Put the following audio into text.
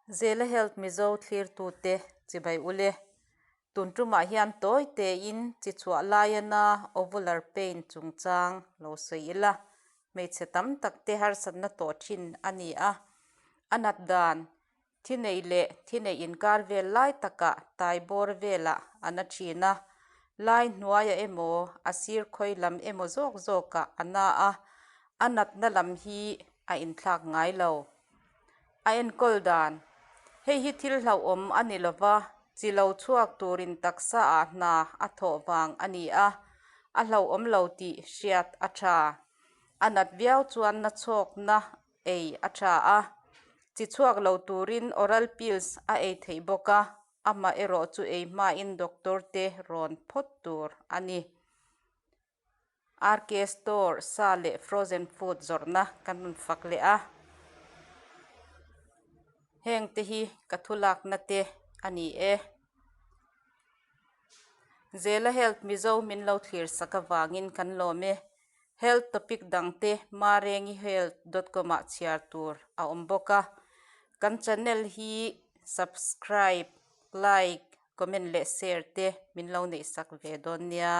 Zela Health Mizo thlirtute chibai ule. Tun tumah hian tawi tein chi chhuah laiana ovular pain chungchang lo sawi ila, hmeichhe tam tak te harsatna tawh thin a ni a. A nat dan, thi neih leh thi neih inkar vel lai takah tai bawr velah a na thin a, lai hnuaiah emaw a sir khawi lam emaw zawk zawkah a na a, a natna lam hi a inthlak ngai lo. A enkawl dan, Hei hi thil hlauhawm a ni lova, chi lo chhuak turin taksa ah hna a thawh vang a ni a, a hlauhawm lo tih hriat a tha. A nat viau chuan na chhawkna ei a tha a, chi chhuak lo turin oral pills a ei theih bawk a, amaherawh chu ei hmain doctor te rawn phawt tur a ni. RK Store sa leh frozen food zawrhna kan rawn fak leh a, heng te hi ka thu lakna te a ni e. Zela Health Mizo min lo thlir sak avangin kan lawm e. Health topic dang te marengihealth dot com ah chhiar tur a awm bawk a. Kan channel hi subscribe, like, comment leh share te min lo neih sak ve dawn nia.